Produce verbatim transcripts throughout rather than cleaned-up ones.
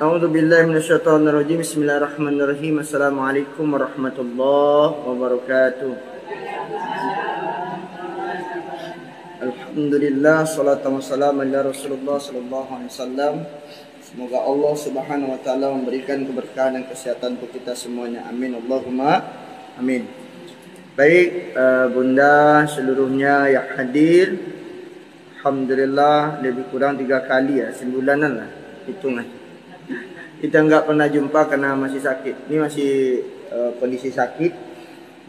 A'udzubillahi minasyaitonirrajim. Bismillahirrahmanirrahim. Assalamualaikum warahmatullahi wabarakatuh. Alhamdulillah, salatu wassalamu ala Rasulullah sallallahu alaihi wasallam. Semoga Allah Subhanahu wa Ta'ala memberikan keberkahan dan kesehatan untuk kita semuanya. Amin, Allahumma amin. Baik, eh, Bunda, seluruhnya yang hadir, Alhamdulillah, lebih kurang tiga kali ya, sebulanan lah hitungan. Kita nggak pernah jumpa karena masih sakit. Ini masih, eh, kondisi sakit.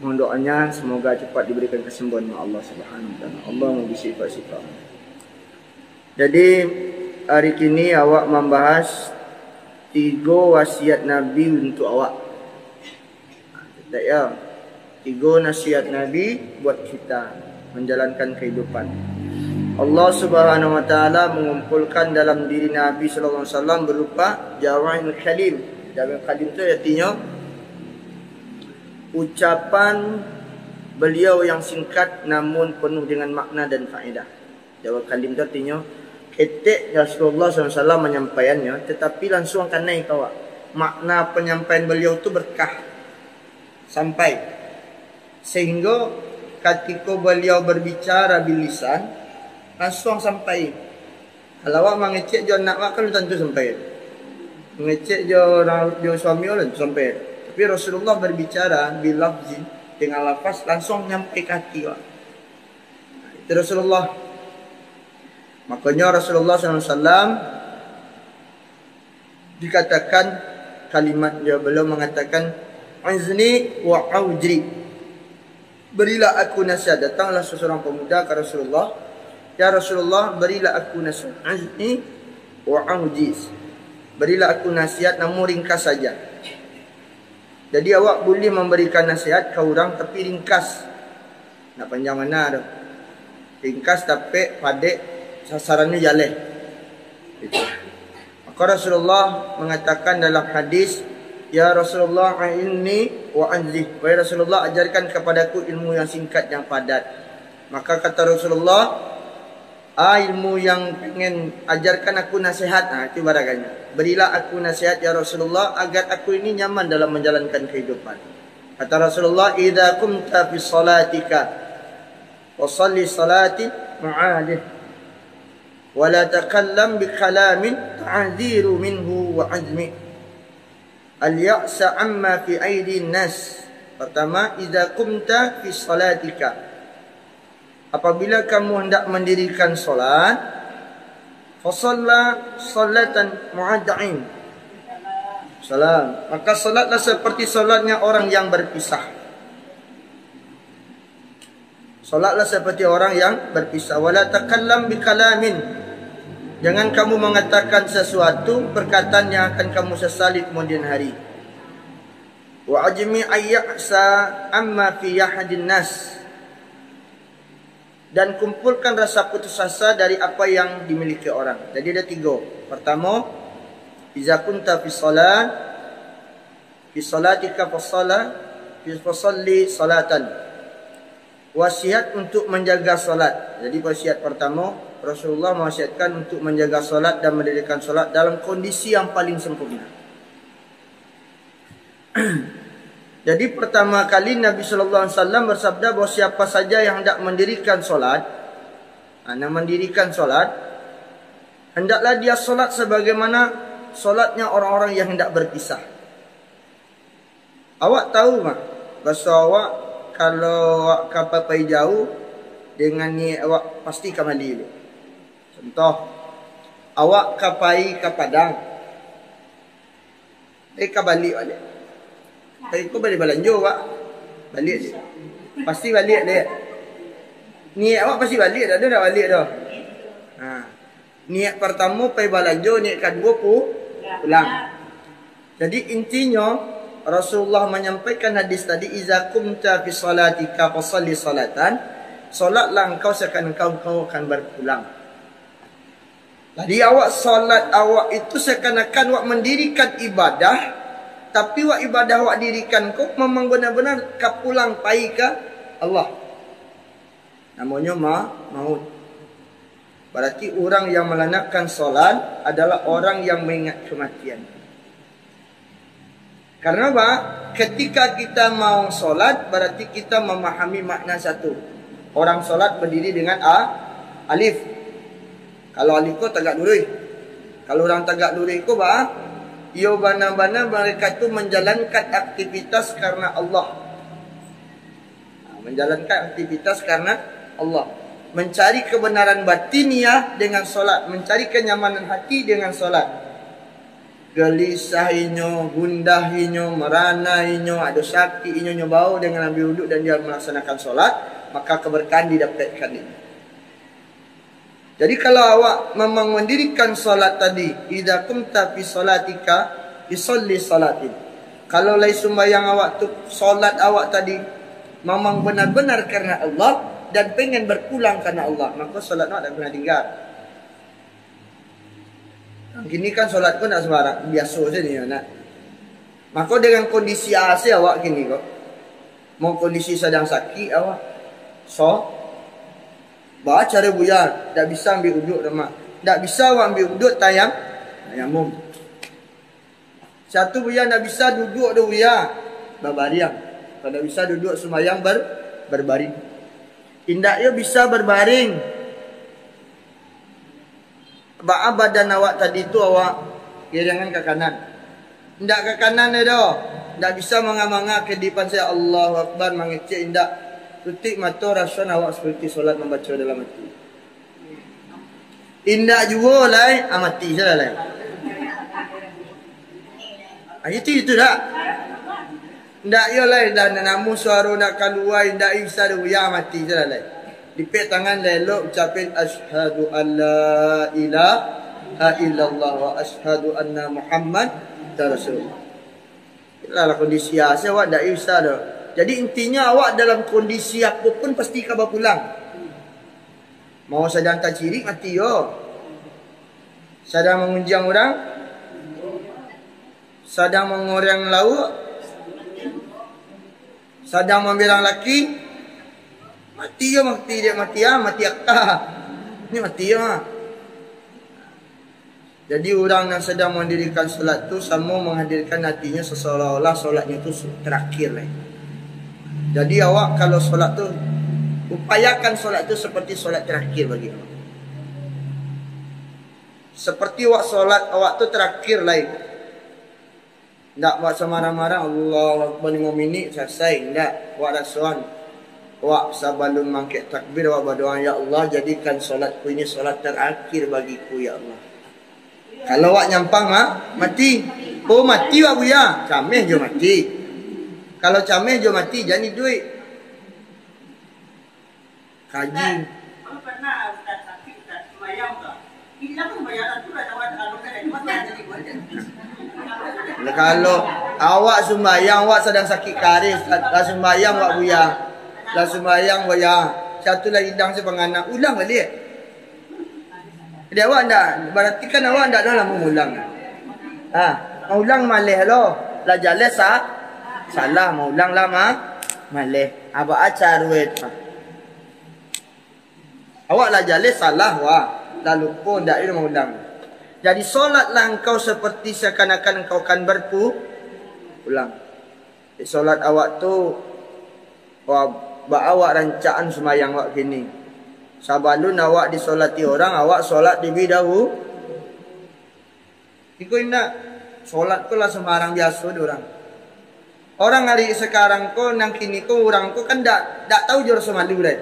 Mohon doanya semoga cepat diberikan kesembuhan oleh Allah Subhanahu wa Ta'ala. Allah memberi sifat-sifat. Jadi, hari kini awak membahas tiga wasiat Nabi untuk awak. Nah, tetap ya. Tiga nasihat Nabi buat kita menjalankan kehidupan. Allah Subhanahu wa Ta'ala mengumpulkan dalam diri Nabi sallallahu alaihi wasallam berupa Jawahirul Kalim. Jawahirul Kalim tu artinya ucapan beliau yang singkat namun penuh dengan makna dan faedah. Jawahirul Kalim tu artinyo, ketek Rasulullah sallallahu alaihi wasallam manyampaiannyo, tatapi lansuang kanai ka awak. Makna panyampaian baliau tu berkah, sampai. Sahinggo katiko baliau berbicara bilisan, lansuang sampai. Kalau awak mangecek jo anak awak, kan tantu sampai. Mangecek jo, jo suami awak, tantu sampai. Tapi Rasulullah berbicara bilafzin, dengan lafaz, lansuang nyampai ka hati awak. Itu Rasulullah. Makonyo Rasulullah sallallahu alaihi wasallam dikatakan kalimat dia, beliau mengatakan, "Izni wa auji." Berilah aku nasihat. Datanglah seseorang pemuda ke Rasulullah. "Ya Rasulullah, berilah aku nasihat. Izni wa auji." Berilah aku nasihat, namun ringkas saja. Jadi, awak buliah mambarikan nasihat ka urang, tapi ringkas. Ndak panjang bana tu. Ringkas, tapek, padek, sasarannyo jaleh. Itu. Maka Rasulullah mangatakan dalam hadis, "Ya Rasulullah, a'inni wa anzih." "Wahai Rasulullah, ajarkan kapadaku ilmu yang singkat, yang padat." Maka kata Rasulullah, "Ah, ilmu yang pengen ajarkan aku nasihat." Nah, itu ibaratnyo. "Berilah aku nasihat, ya Rasulullah, agar aku ini nyaman dalam menjalankan kehidupan." Kata Rasulullah, "Idza qumta fi salatika, fa salli salati mu'adih. Wa la takallam bi kalamin ta'ziru minhu wa azmi. Al-ya'sa amma fi aidin nas." Pertama, "Idza qumta fi salatika." Apabila kamu hendak mendirikan salat, fasalla salatan mu'addain. Salam. Maka salatlah seperti salatnya orang yang berpisah. Salatlah seperti orang yang berpisah. Wala takallam bikalamin. Jangan kamu mengatakan sesuatu perkataan yang akan kamu sesali kemudian hari. Wa ajmi ayya'sa amma fi yahadin nas. Dan kumpulkan rasa putus asa dari apa yang dimiliki orang. Jadi ada tiga. Pertama, iza kunta fi salat, fi salatika fasala, fi fasalli salatan. Wasiat untuk menjaga salat. Jadi wasiat pertama, Rasulullah mewasiatkan untuk menjaga salat dan mendirikan salat dalam kondisi yang paling sempurna. Jadi pertama kali Nabi sallallahu alaihi wasallam bersabda bahwa siapa saja yang hendak mendirikan salat, ha, nan mandirikan salat, hendaklah dia salat sebagaimana salatnya orang-orang yang hendak berpisah. Awak tahu mah, baso awak kalau awak ka pai jauh, dengan niat awak pasti ka bali. Contoh, awak ka pai ka Padang, eh, ka baliak baliak. Pai ko bali balanjo awak, baliak je. Pasti baliak dek. Niat awak pasti baliak, dak ado dak baliak doh. Ha. Niat pertama pai balanjo, niat kaduo pu-, pulang. Jadi intinyo, Rasulullah menyampaikan hadis tadi, "Iza kumta fi salatika fasalli salatan." Salatlah engkau seakan engkau, engkau akan berpulang. Jadi awak salat awak itu seakan-akan awak mendirikan ibadah, tapi awak ibadah awak dirikan ko memang benar-benar ka pulang pai ka Allah. Namonyo ma-, maut. Berarti urang yang malanakkan salat adalah orang yang maingat kematian. Karena apa? Ketika kita mau solat, berarti kita memahami makna satu. Orang solat berdiri dengan a, alif. Kalau alif ko tagak luruih. Kalau orang tagak luruih ko ba, iyo bana-bana mereka tu menjalankan aktivitas karena Allah. Nah, menjalankan aktivitas karena Allah. Mencari kebenaran batiniah dengan solat, mencari kenyamanan hati dengan solat. Gelisah inyo, gundah inyo, merana inyo, ado sakik inyo, nyo bawo dengan ambil uduk dan dia melaksanakan solat, maka keberkahan didapatkan inyo. Jadi kalau awak memang mendirikan solat tadi, idza qumta fi salatika, fi sholli salatin. Kalau lai sumbayang awak tu, solat awak tadi memang benar-benar karena Allah dan pengen berpulang karena Allah, maka solat awak tak pernah tinggal. Kini kan solat ko nak sembarang, biaso sajo ni nak. Maka dengan kondisi ase awak kini ko, mau kondisi sadang sakik awak, so, ba caro Buya, dak bisa ambil uduk doh, Mak. Dak bisa awak ambil uduk tayam-, tayamum. Satu Buya ndak bisa duduak doh Buya, babariang. Kalau ndak bisa duduak sumbayang ber-, berbaring. Indak yo bisa berbaring. Baa badan awak tadi tu, awak giringan ka kanan. Indak ka kanan doh. Indak bisa manga-manga ka dipan sajo Allahu Akbar mangecek, indak. Tutuik mato, rasoan awak seperti solat mambaco dalam ati. Indak juo lai, ah, mati sajo lai. Ah, itu, itu dak. Indak yo lai, dah namo suaro nak kalua, indak bisa doh, yo mati sajo lai. Lipek tangan elok, ucapin, "Asyhadu an la ilaha illallah wa asyhadu anna Muhammad rasulullah." Itulah kondisi ase awak ndak bisa doh. Jadi intinyo awak dalam kondisi apo pun pasti ka bapulang. Mau sadang tacirik mati yo. Sadang mangunjiang urang, sadang mangoreng lauak, sadang mambilang laki, mati yo, mati dek mati ah, mati aka. Ni mati yo. Jadi urang nan sadang mandirikan solat tu samo menghadirkan hatinyo seolah-olah solatnyo tu su-, terakhir lai. Jadi awak kalau solat tu, upayakan solat tu seperti solat terakhir bagi awak. Seperti awak solat awak tu terakhir lai. Ndak buat samarang-marang, Allahu Akbar limo minik, salasai. Ndak, wak rasoan. Wak sabalun mangkek takbir, wak badoa, "Ya Allah, jadikan solatku ini solat terakhir bagiku, ya Allah." Kalau wak nyampang, ma-, mati. Oh, mati wak Buya. Cameh jo mati. Kalau cameh jo mati, jan iduik. Kaji. Lah, kalau awak sumbayang, awak sadang sakik kareh, lah sumbayang wak Buya. Lah sumbayang Buya. Satu lah idang si panganang. Ulang baliak. Jadi awak ndak, berarti kan awak ndak ado lah mangulang. Ha, mangulang maleh lo. Lah jaleh sa-, salah, mangulang lah ma-, maleh. Apa acara itu? Awak lah jaleh salah, wah. Lah lupo, ndak ado mangulang. Jadi solatlah engkau seperti seakan-akan engkau akan berpu-, pulang. Solat awak tu, wah, ba awak rancaan sumbayang awak kini. Sabalun awak disolati orang, awak solat lebih dahu-, iko indak, solat ko lah sumbarang biaso di urang. Orang ari sakarang ko, nan kini ko, urang ko kan dak, dak tahu jo raso malu lai.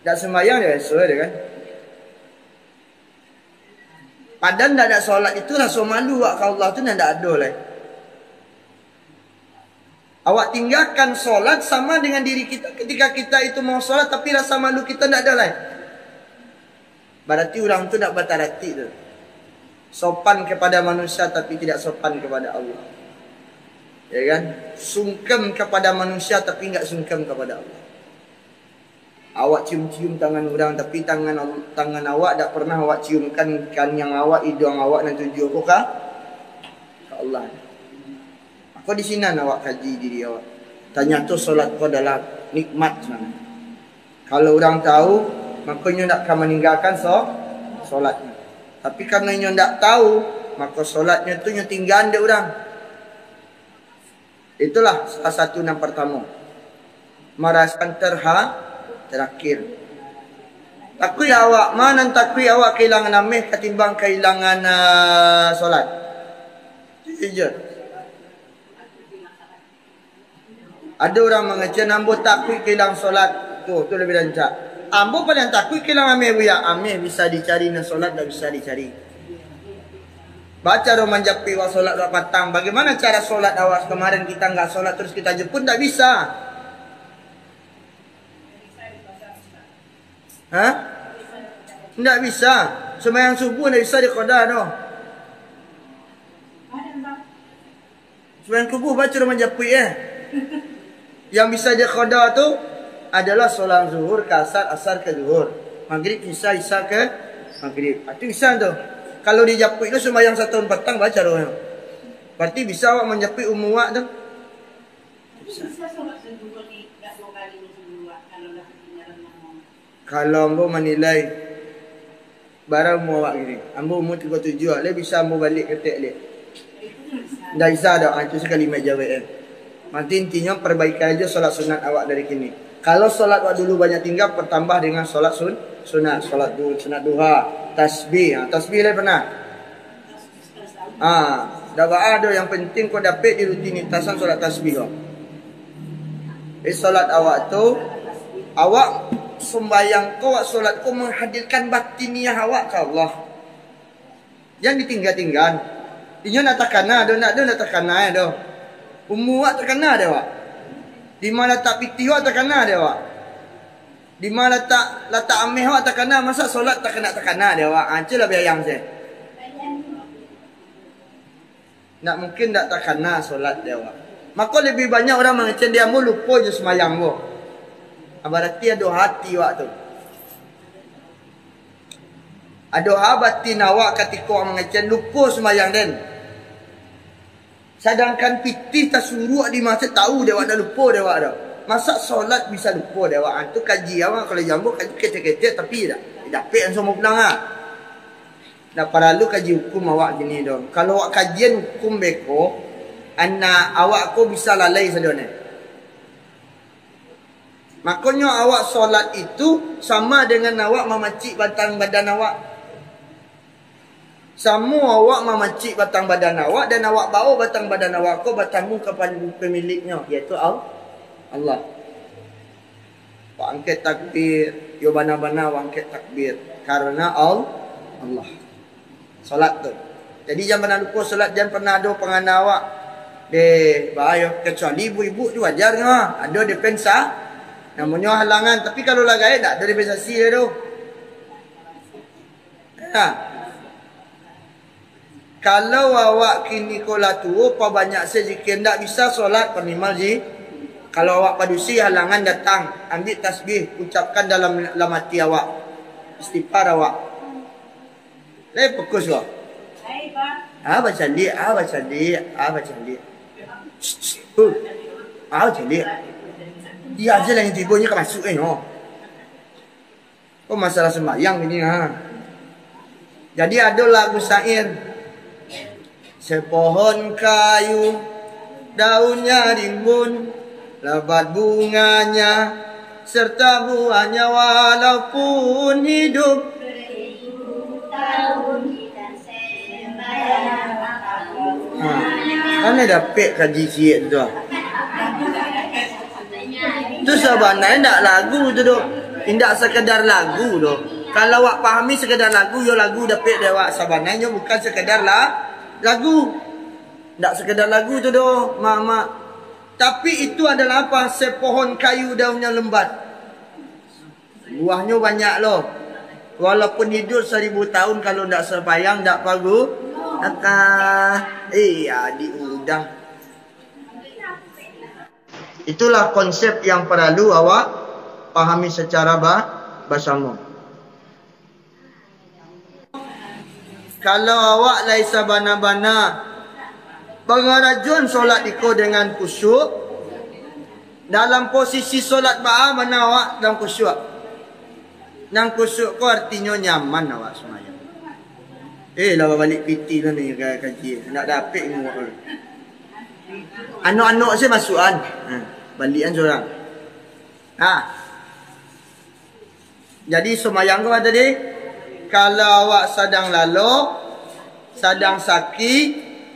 Dak sumbayang jo biaso je kan. Padahal ndak ado solat itu, raso malu wak ka Allah tu nan ndak ado lai. Awak tinggakan solat sama dengan diri kita, ketika kita itu mau solat tapi rasa malu kita ndak ado lai. Berarti urang tu ndak bataratik tu. Sopan kepada manusia tapi tidak sopan kepada Allah. Ya kan? Sungkem kepada manusia tapi nggak sungkem kepada Allah. Awak cium-cium tangan urang, tapi tangan Al-, tangan awak dak pernah awak ciumkan kaniang awak, iduang awak nan tujuah ko ka, ka Allah. Mako di sinan awak kaji diri awak. Tanyato solat ko adalah nikmat sabananyo. Kalau urang tahu, mako inyo ndak ka maninggakan so-, solatnyo. Tapi karano inyo ndak tahu, mako solatnyo tu inyo tinggaan dek urang. Itulah salah satu nan partamo. Marasakan terha-, terakhir. Takuik awak, ma nan takuik awak kahilangan ameh katimbang kahilangan, ah, solat? Jujur. Ado urang mangecek, "Ambo takuik kahilangan solat." Tu, tu labiah rancak. Ambo paling takuik kahilangan ameh, buya. Ameh bisa dicari, nan solat ndak bisa dicari. Bacaro manjapuik wak solat wak patang. Bagaimana cara solat awak kemarin kita nggak solat terus kita jemput? Ndak bisa. Hah? Ndak bisa. Sembahyang subuh ndak bisa diqada doh. Sembahyang subuh bacaro manjapuik, eh. Yang bisa diqada tu adalah solat zuhur ka asar, asar ka zuhur, magrib isya, isya ka magrib. Ah, tu bisa tu. Kalau dijapuik tu sembahyang satahun patang bacaro. Berarti bisa awak manjapuik umua awak tu. Bisa. Kalau ambo manilai, bara umua awak kini? Ambo umua tigo tujuah, lai bisa ambo baliak ketek lai? Ndak bisa doh, ah, itu sakali mak jawek, eh. Nanti intinyo, parbaikan ajo solat sunat awak dari kini. Kalau solat awak dulu banyak tinggal, pertambah dengan solat sun-, sunat, solat du-, sunat duha, tasbih. Ah, tasbih lai pernah? Ah, ndak baa doh, yang penting ko dapek di rutinitasan solat tasbih ko. Eh, solat awak tu, awak sumbayang ko, awak solat ko manghadirkan batiniah awak ka Allah. Jan ditingga-tingga. Inyo ndak takana doh, ndak doh, ndak takana doh. Umua awak takana dek awak. Di ma latak pitih awak takana dek awak. Di ma latak, latak ameh awak takana, masa solat takana-takana dek awak? Ah, tu labiah ayam se. Ndak mungkin ndak takana solat dek awak. Mako labiah banyak urang mangecek, "Dek ambo lupo jo sumbayang ambo." Ah, bararti ado hati awak tu. Ado ha batin awak katiko mangecek, lupo sumbayang den. Sadangkan pitih tasuruak di masjid, tahu dek awak, ndak lupo dek awak doh. Masa solat bisa lupo dek awak? Ah, tu kaji awak, kalau jo ambo kaji ketek-ketek, tapi dak, dapek langsung pulang ah. Ndak paralu kaji hukum awak kini doh. Kalau awak kajian hukum beko, anak awak ko bisa lalai sadonyo. Makonyo awak solat itu sama dengan awak mamacik batang badan awak. Samo awak mamacik batang badan awak, dan awak bawa batang badan awak ko batamu ka pam-, pemiliknyo, yaitu Al-, Allah. Awak angkek takbir, yo bana-bana awak angkek takbir, karena Al-, Allah. Solat tu. Jadi, jan pernah lupo solat, jan pernah ado pangana awak. Deh, bahayo, kecuali ibu-ibu tu wajar nyo. Ado dipensa-, namonyo halangan. Tapi kalau lah gaek, dak ado dispensasi dia tu. Nah, kalau awak kini ko lah tuo, pabanyak se zikir, ndak bisa solat, panimal ji. Kalau awak padusi, halangan datang, ambiak tasbih, ucapkan dalam, dalam hati awak. Istighfar awak. Lai fokus ko. Ah, bacaliak, ah, bacaliak, ah, bacaliak. Huh. Ah, bacaliak. Iyo se lah, nan tibo nyo ka masuak, eh, nyo. Ko masalah sumbayang ini, ha. Jadi, ado lagu syair. Sepohon kayu, daunnya rimbun, lebat bunganya, serta buahnya walaupun hidup. Ha, kan lah dapek kaji ciek tu. Tu sabananyo indak lagu tu doh. Indak sekedar lagu doh. Kalau awak pahami sekedar lagu, yo lagu dapek dek awak. Sabananyo bukan sekedar la-, lagu. Indak sekedar lagu tu doh, mak-mak. Tapi itu adalah apa? Sepohon kayu daunnya lembat. Buahnyo banyak lo. Walaupun hidup saribu tahun, kalau ndak sumbayang, ndak pagu akah. Iya, diudah. Itulah konsep yang paralu awak pahami secara ba-, basamo. Kalau awak lai sabana-bana mangarajoan solat iko dengan khusyuk, dalam posisi solat baa bana awak dalam khusyuk. Nan khusyuk ko artinyo nyaman awak sumbayang. Eh, lah babaliak pitih lah ni ka-, kaji. Ndak dapek ilmu awak tu. Anok-anok se masuakan. Ha, baliakan surang. Ha. Jadi, sumbayang ko tadi, kalau awak sadang lalok, sadang sakik,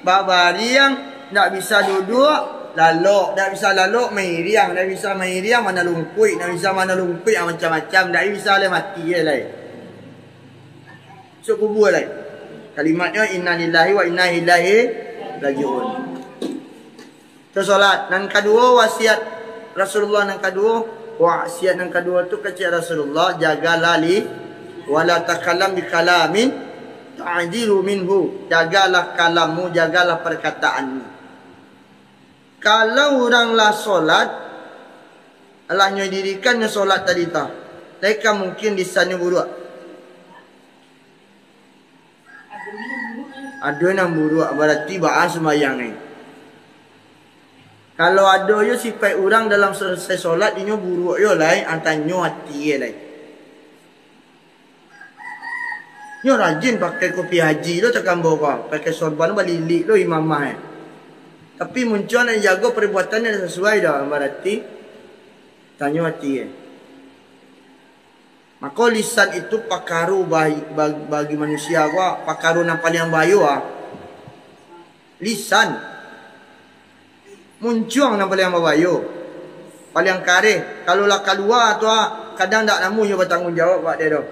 babariang, ndak bisa duduak, lalok, ndak bisa lalok, mairiang, ndak bisa mairiang, manalungkuik, ndak bisa manalungkuik, ah, macam-macam, ndak bisa lai, mati je lai. Masuk kubua lai. Kalimatnyo, "Innalillahi wa inna ilaihi raji'un." Tu salat. Nan kaduo, wasiat Rasulullah nan kaduo. Wasiat nan kaduo tu kecek Rasulullah, "Jagalah li, wala takallam bi kalamin ta'jilu minhu." Jagalah kalammu, jagalah perkataanmu. Kalau urang lah salat, lah nyo dirikan nyo salat tadi tu, lai ka mungkin lisannyo buruak. Ado nan buruak, barati baa sumbayang ni. Kalau ado yo sipaik urang dalam salasai solat, inyo buruak yo lai, antanyo ati e lai. Nyo rajin pakai kopi haji lo takambo ko, pakai sorban balilik lo imamah e. Tapi muncuang nak jago perbuatan nan sasuai dah, barati tanyo ati e. Mako, lisan itu pakaro bagi, bagi, bagi manusia ko, pakaro nan paliang bahayo ah. Lisan. Muncuang nan paliang babahayo. Paliang kareh. Kalau lah kalua tu ah, kadang dak namuah nyo batangguang jawab bak dia tu.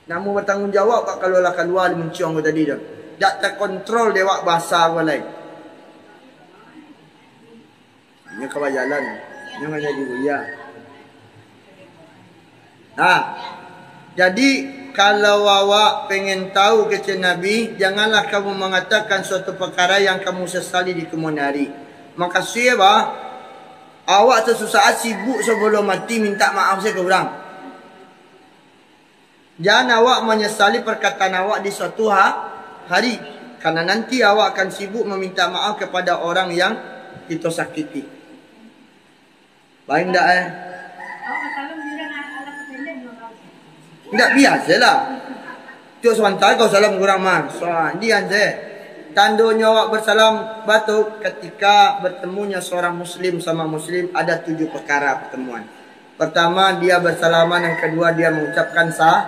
Namuah batangguang jawab bak kalau lah kalua di muncuang ko tadi tu. Dak takontrol dek awak basa ko lai. Inyo ka bajalan, inyo ka jadi buya. Nah, jadi, kalau awak pengen tahu kecek Nabi, janganlah kamu mengatakan suatu perkara yang kamu sesali di kemudian hari. Makasuik bah, awak sasusaik sibuk sabalum mati minta maaf sajo ka urang. Jan awak manyasali parkataan awak di suatu ha-, hari, karena nanti awak akan sibuk meminta maaf kepada orang yang kito sakiti. Baik ndak, eh? Ndak biasolah. Tiok sabanta kau salam ka urang mah. So, dian se. Tandonyo awak bersalam batuk ketika bertemunya seorang muslim sama muslim, ada tujuh perkara pertemuan. Pertama, dia bersalaman, yang kedua, dia mengucapkan sa-,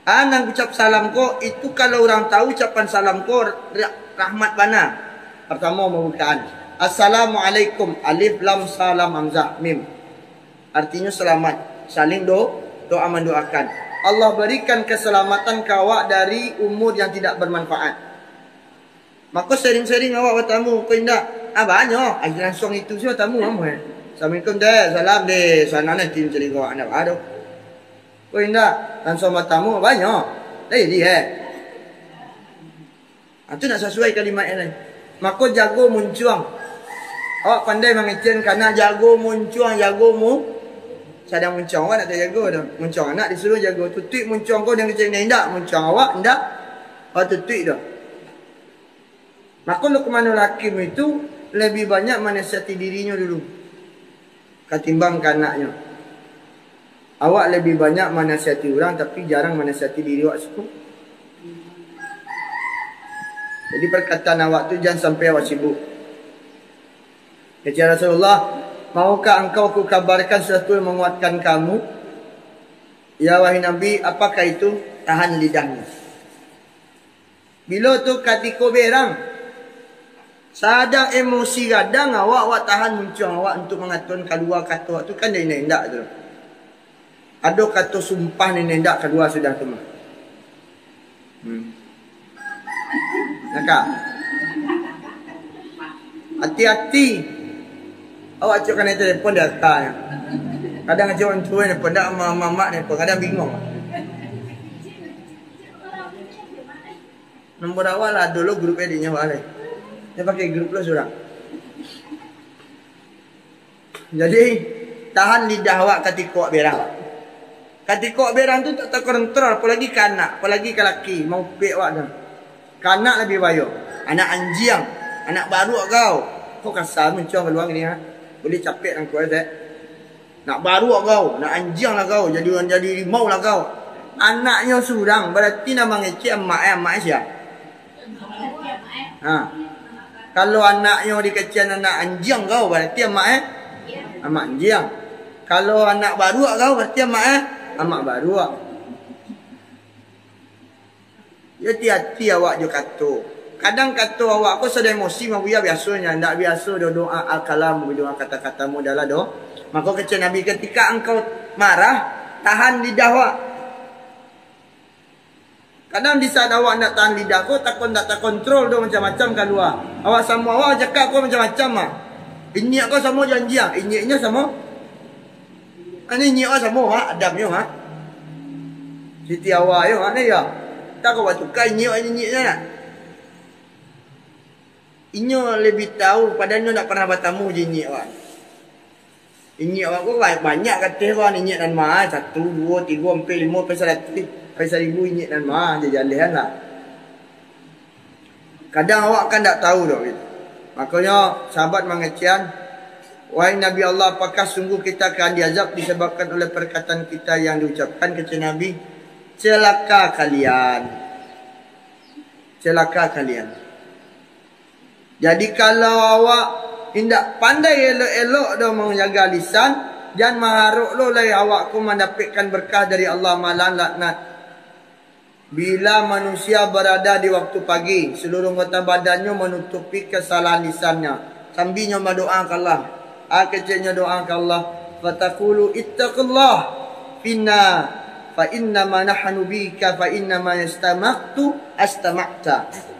ah, nan ucap salam ko, itu kalau urang tahu ucapan salam ko ra-, rahmat bana. Pertama, pembukaan. Assalamualaikum, alif, lam, salam, hamzah, mim. Artinyo selamat, saling do-, doa mendoakan. Allah berikan keselamatan ka awak dari umur yang tidak bermanfaat. Mako sering-sering awak batamu, ko indak? Ah, banyak. Ah, langsuang itu sajo batamu, amuah, eh. Assalamualaikum, deh. Salam, deh. Sana, nah, tim caligo, anak baru. Ko indak? Langsuang batamu, banyak. Dah jadi, eh. Ah, tu nak sasuai kalimat yang lain. Mako jago muncuang. Awak pandai mangecekan kanak, jago muncuang, jago mu-, sadang muncuang awak nak tajago tu. Muncuang anak disuruah jago. Tutuik muncuang kau dengan kecek indak, muncuang awak indak. Awak tutuik tu. Mako Luqmanul Hakim itu lebih banyak manasihati dirinyo dulu katimbang ka anaknyo. Awak lebih banyak manasihati urang, tapi jarang manasihati diri awak siko. Jadi, perkataan awak tu jan sampai awak sibuk. Kecek Rasulullah, "Maukah engkau kukabarkan sesuatu yang menguatkan kamu?" Ya wahai Nabi, apakah itu? Tahan lidahmu. Bilo tu katiko berang, sadang emosi gadang awak, awak tahan muncuang awak untuak mangatokan kalua kato tu kan indak-indak tu. Ado kato sumpah nan indak kalua sudah tu mah. Hmm. Naka. Hati-hati. Awak cok kanai telepon di atas. Kadang cok orang tua ni, pendak mamak ni, kadang bingung. Nombor awak lah dulu grup ediknya awak lai. Dia pakai grup lo surang. Jadi, tahan lidah awak katiko berang. Katiko berang tu tak takontrol, apolagi ka anak, apolagi ka laki, maupek awak tu. Ka anak labiah bayo. Anak anjiang, anak baruak kau. Kau kasar muncuang kaluar gini, ha? Boleh capek nangko, eh, Zek? Nak baruak kau, nak anjiang lah kau, jadi urang jadi rimau lah kau. Anaknyo surang, barati nan mangecek amak e, amak e sia? Ha. Kalau anaknyo dikecekan anak anjiang kau, berarti amak, eh? Amak anjiang. Kalau anak baruak kau, berarti amak, eh? Amak baruak. Yo, hati-hati awak jo kato. Kadang kato awak ko sadang emosi, Mabuya, biasonyo. Ndak biaso doh doa al-kalam, doa kata-kata mudah lah doh. Mako kecek Nabi, ketika engkau marah, tahan lidah awak. Kadang di saat awak ndak tahan lidah ko, takon ndak takontrol doh, macam-macam kalua. Awak samo awak cakap ko macam-macam ah. Inyiak ko samo jo anjiang, inyiaknyo samo. Ane inyiak awak samo ah, Adam yo ah. Siti Hawa yo ah, ne yo. Tak kau batuka inyiak, inyiaknyo nak. Inyo lebih tahu, padahal inyo ndak pernah batamu jo inyiak awak. Inyiak awak ko ba-, banyak kateh ko, inyiak nan ma, satu, duo, tigo, ampek, limo, ampek saratuih, ampek saribu inyiak nan ma, jajaleh lah. Kadang awak kan ndak tahu doh gitu. Makonyo sahabat mangecekan, "Wahai Nabi Allah, apakah sungguh kita akan diazab disebabkan oleh perkataan kita yang diucapkan?" Kecek Nabi, "Celaka kalian. Celaka kalian." Jadi, kalau awak indak pandai elok-elok doh manjaga lisan, jan maharok lo lai awak ko mandapekkan berkah dari Allah, malah laknat. Bila manusia barada di waktu pagi, seluruh anggota badannyo manutupi kesalahan lisannya, sambinyo badoa ka Allah. A keceknyo doa ka Allah, "Fataqulu ittaqillah finna, fa innama nahnu bika, fa innama yastama'tu astama'ta."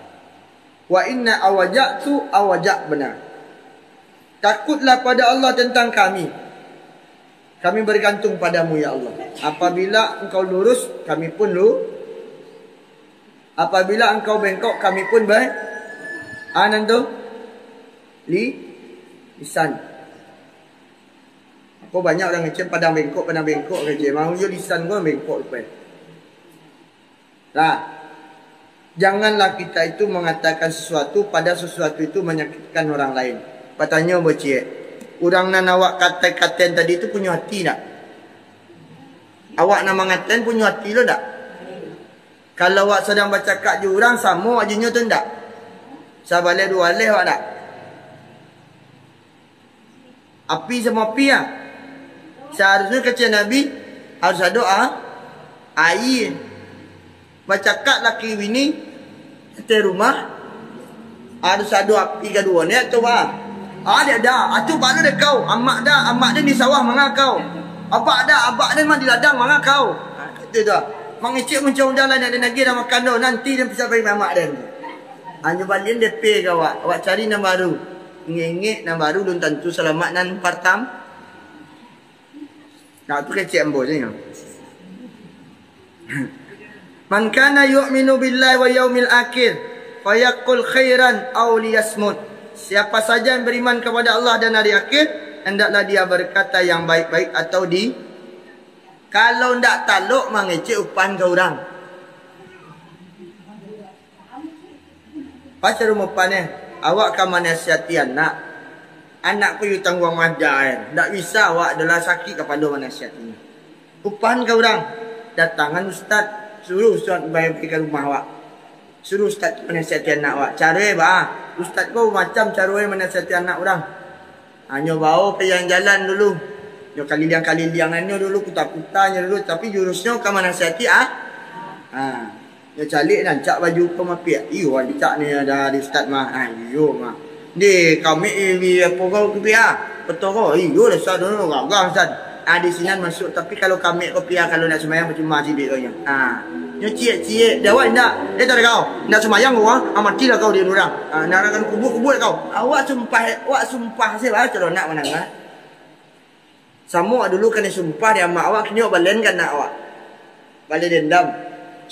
Wa inna awaja'tu awaja'bna. Takutlah pada Allah tentang kami. Kami bergantung padamu, ya Allah. Apabila engkau lurus, kami pun lu-, apabila engkau bengkok, kami pun be-, anan tu, li-, lisan. Apo banyak urang ngecek padang bengkok, padang bengkok ngecek. Mau jo lisan ko bengkok rupai. Nah, janganlah kita itu mengatakan sesuatu pada sesuatu itu menyakitkan orang lain. Batanyo bociek, urang nan awak katai-katain tadi tu punyo ati ndak? Awak nan mangatain punyo ati lo ndak? Kalau awak sadang bacakak jo urang, samo ajo nyo tu ndak? Sabaleh duo baleh awak ndak? Api samo api ah. Saharusnyo kecek Nabi, harus ado a-, aia. Bacakak laki bini, ateh rumah, harus ado api kaduo ni atau ba? Ah, dek da. Atu balu dek kau. Amak da, amak da di sawah manga kau. Abak da, abak da mah di ladang manga kau. Ha, kata tu. Mangecek muncau udah lah, nak ada nagih dah makan doh. Nanti dia bisa bagi mamak dia. Anyo balian D P ka awak. Awak cari nan baru. Ngengek nan baru, belum tantu salamat nan partam-, Nah, tu kecek ambo sajo. "Man kana yu'minu billahi wa yaumil akhir, fayaqul khairan aw liyasmut." Siapa saja yang beriman kepada Allah dan hari akhir, hendaklah dia berkata yang baik-baik atau di-, kalau ndak talok mangecek upan ka urang. Pacarumo paneh, awak ka manasihati anak. Anak ko yu tangguang madah, eh. Ndak bisa awak adalah sakik kapalo manasihatinyo. Upahan ka urang, datangan ustad, suruh ustad pai ka rumah awak. Suruh ustad tu manasihati anak awak. Caro e baa, ustad ko macam caro e manasihati anak urang. Hanyo bao pai jalan-jalan dulu. Nyo kaliliang-kaliliang nyo dulu, kuta-kuta nyo dulu, tapi jurusnyo ka manasihati, ah. Ha. Nyo caliak rancak baju ko mapiak. Iyo, rancak ni ado di ustad mah. Ah, iyo mah. Di kami di apo ko pia? Betul ko? Iyo, dasar dulu gagah ustad. Ah, di sinan masuk, tapi kalau kami ko pia, kalau nak sumbayang percuma sidik ko nyo. Ah, nyo ciek-ciek, jawab indak. Eh, tak ada kau. Nak sumbayang ko, ah, matilah kau di urang. Ah, nak akan kubur-kubur kau. Awak sumpah, awak sumpah se bah, kalau nak manangah. Samo dulu kanai sumpah di amak awak, kini awak balen ka anak awak. Balen dendam.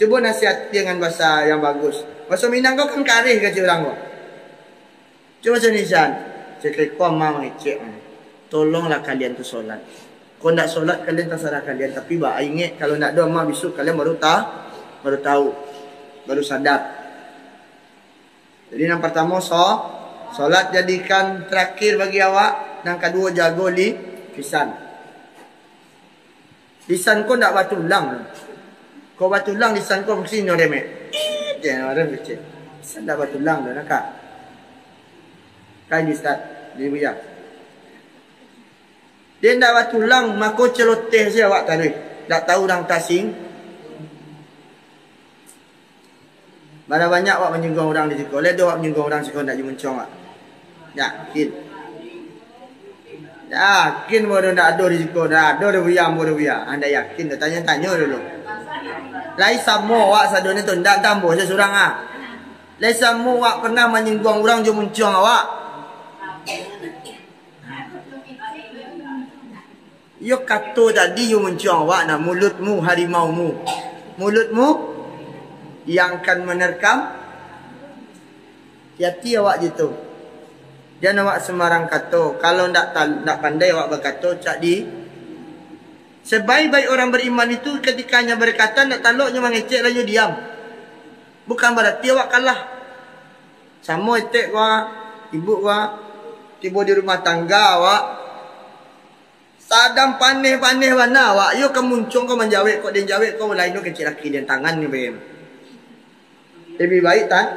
Cubo nasihati dengan bahasa yang bagus. Bahasa Minang ko kan kareh kecek urang ko. Cubo bahasa Indonesia. Cek ko amak mangecek. Tolonglah kalian tu solat. Kok ndak solat kalian tasarah kalian, tapi ba-, ingek kalau ndak doh amak bisuak kalian baru ta-, baru tahu. Baru sadar. Jadi, nan partamo, so-, solat jadikan terakhir bagi awak. Nan kaduo, jago li-, lisan. Lisan ko ndak batulang. Kok batulang lisan ko, mesti nyo remek. Jan orang kecil. Lisan ndak batulang tu, nak. Kain di start, di buya. Dia ndak batulang, mako celoteh saja awak taruih. Ndak tahu urang tasing. Bara banyak awak manyingguang urang di siko. Lai doh awak manyingguang urang siko ndak jo muncuang awak. Yakin. Yakin bodoh ndak ado di siko, ndak ado doh buya, ambo doh buya. Anda yakin doh, tanyo-tanyo dulu. Lai samo awak sadonyo tu, ndak tambo sasurang ah. Lai samo awak pernah manyingguang urang jo muncuang awak. Iyo kato tadi yo muncuang awak nah, mulutmu harimaumu. Mulutmu yang akan menerkam. Hati-hati awak jitu. Jan awak sembarang kato. Kalau ndak tal-, ndak pandai awak bakato, cak di, sebaik-baik orang beriman itu ketika hanya berkata, ndak talok nyo mangecek, lah nyo diam. Bukan berarti awak kalah. Samo etek ko, ibuk ko, tibo di rumah tangga awak, sadang paneh-paneh bana awak, iyo ka muncuang ko manjawek ko, den jawek ko, lain tu kecek laki den tangan ni, be. Lebih baik ta-,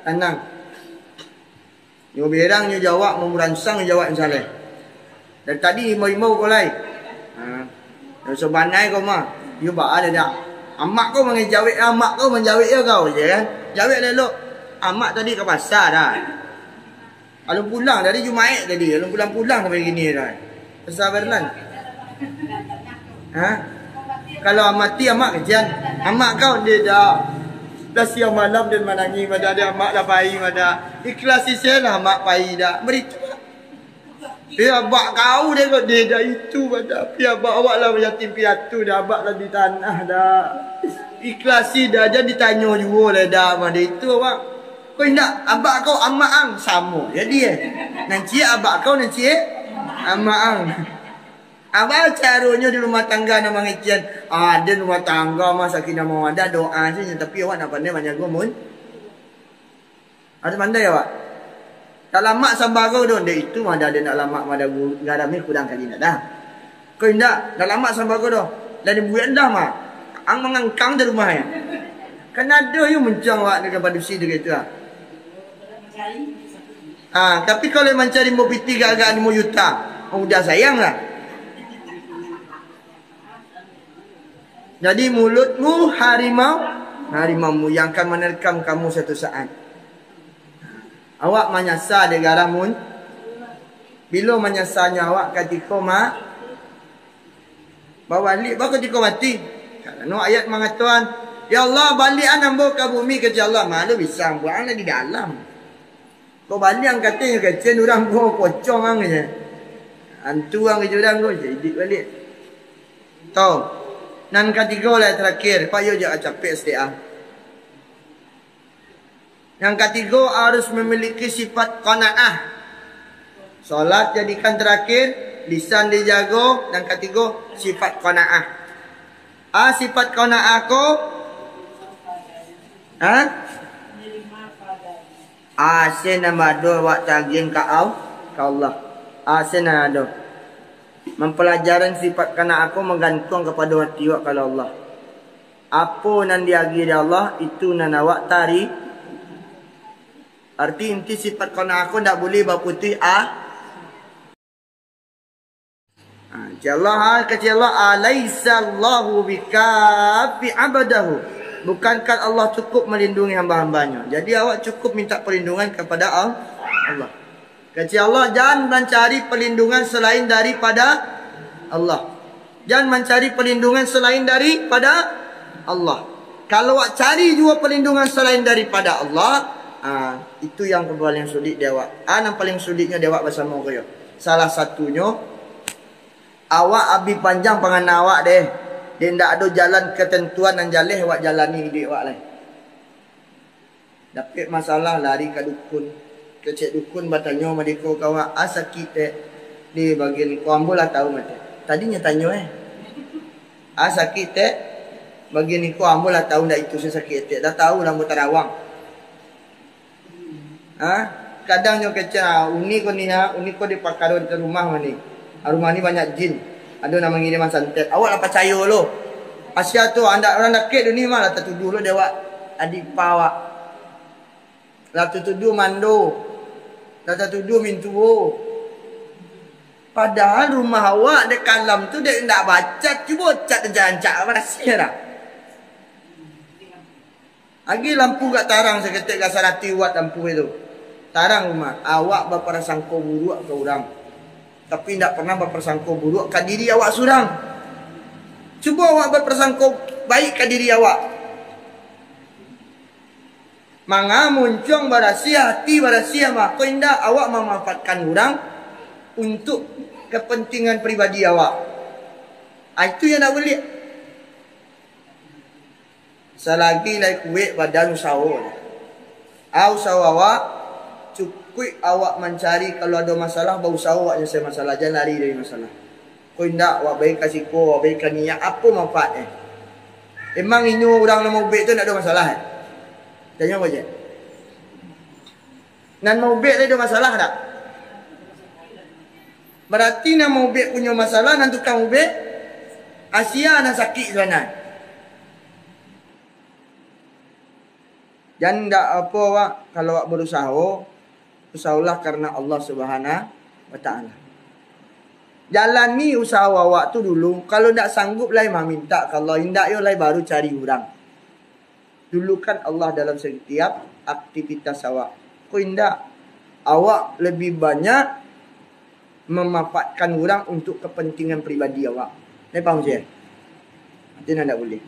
tanang. Nyo berang, nyo jawab, mamuransang nyo jawab, misalnyo. Dari tadi imbau-imbau ko lai. Ha. Nan sabanai ko mah, iyo baa dah. Amak ko manjawek, amak ko manjawek yo kau je kan. Jawek elok. Amak tadi ka pasa dah. Alun pulang dari Jumaik tadi, alun pulang-pulang sampai kini dah. Pasa Berlan. Ha? Kalau mati amak kasian. Amak kau dia dah. Dah siang malam dia manangis pada dia amak dah pai pada. Ikhlas isi lah amak pai dah. Beritu lah. Pi abak kau deh kok deh dah itu pada. Pi abak awak lah yatim piatu dah, abak lah di tanah dah. Ikhlasi dah, jan ditanyo juo lah dah mah deh itu awak. Kok indak, abak kau amak ang, samo jadi eh. Nan ciek abak kau, nan ciek amak ang. Abak caronyo di rumah tangga nan mangecekan. Ah, den rumah tangga mah sakinah mawaddah, doa sajo, tapi awak ndak pandai manjago mun. Harus pandai awak. Ndak lamak sambako doh, dek itu mah dah, dek ndak lamak mah dah, gu-, garamnyo kurang kali ndak dah. Kok indak, ndak lamak sambako doh. Lah dibuek dah mah. Ang mangangkang di rumah ya. Kan ado yo muncuang awak dengan padusi tu gitu ah. Ah, tapi kalau mancari mo pitih gak-gak limo juta, oh, udah sayang lah. Jadi mulutmu harimau, harimaumu yang akan menerkam kamu suatu saat. Awak manyasa dek garamun. Bilo manyasanyo awak katiko ma-, babaliak, ba katiko mati. Karano ayat mangatoan, "Ya Allah, baliakan ambo ka bumi," kecek Allah. Malu bisa, ambo ang lah di dalam. Kok baliak ang katonyo kecek urang ko pocong ang je. Antu ang kecek urang ko, jadi baliak. Tau. Nan katigo lah terakhir, Pak yo jak capek saketek ah. Yang katigo harus memiliki sifat qanaah. Salat jadikan terakhir, lisan dijago, yang katigo sifat qanaah. Ah, sifat qanaah ko? Ha? Ase nan bado awak tagian ka Al-, ka Allah. Ase nan ado. Mampalajaran sifat qanaah ko manggantuang kapado ati awak ka Allah. Apo nan diagiah dek Allah, itu nan awak tari-, arti inti sifat qanaah ko ndak buliah baputuih a-, ha, kecek Allah, ha, kecek Allah, "Alaisallahu bikafi abdahu?" Bukankah Allah cukup melindungi hamba-hambanya? Jadi awak cukup minta perlindungan kepada Al-, Allah. Kecek Allah, jan mancari perlindungan selain daripada Allah. Jan mancari perlindungan selain daripada Allah. Kalau awak cari juo perlindungan selain daripada Allah, ah, itu yang paling sulik di awak. Ah, nan paling suliknyo di awak basamo ko yo. Salah satunyo, awak abih panjang pangana awak deh. Dek ndak ado jalan ketentuan nan jaleh awak jalani iduik awak lai. Dapek masalah, lari ka dukun. Kecek dukun batanyo mah dek ko ka awak, "Ah, sakik, Tek?" "Di bagian ko, ambo lah tahu mah, Tek." Tadinyo tanyo, eh. "Ah, sakik, Tek?" "Bagian iko, ambo lah tahu ndak itu se sakik, Tek. Dah tahu lah ambo tarawang." Ha? Kadang nyo kecek, "Ah, uni ko ni, ha, uni ko di pakaron ka rumah mah ni. Ah, rumah ni banyak jin. Ado nan mangiriman santet." Awak lah pacayo lo. Asia tu, andak urang dakek dunia mah lah tatuduah lo dek awak. Adik pa awak. Lah tatuduah mando. Lah tatuduah mintuo. Padahal rumah awak dek kalam tu dek ndak bacat, cubo cat rancak-rancak barasiah dah. Agi lampu gak tarang saketek, gak saratuih watt lampu itu. Tarang rumah, awak baprasangko buruak ka urang. Tapi ndak pernah baprasangko buruak ka diri awak surang. Cubo awak baprasangko baik ka diri awak. Manga muncuang barasiah ati, barasiah mako indak awak mamanfaatkan urang untuk kepentingan pribadi awak. Ah, itu yang ndak buliah. Salagi lai kuek badan usaho. Ah, usaho awak, cukuik awak mancari, kalau ado masalah, bausaho awak nyelesai masalah, jan lari dari masalah. Ko indak, awak baik ka siko, awak baik ka niat, apo manfaatnyo? Emang inyo urang nan maubek tu ndak ado masalah, eh? Tanyo awak je. Nan maubek tu ado masalah ndak? Barati nan maubek punyo masalah, nan tukang ubek, asia nan sakik sabananyo. Jan ndak apo, awak, kalau awak barusaho, usaholah karano Allah Subhanahu wa Ta'ala. Jalani usaho awak tu dulu, kalau ndak sanggup lai mamintak ka Allah, indak yo lai baru cari urang. Dulukan Allah dalam satiap aktivitas awak. Ko indak, awak lebih banyak mamanfaatkan urang untuk kepentingan pribadi awak. Lai paham, Syekh? Itu nan ndak buliah.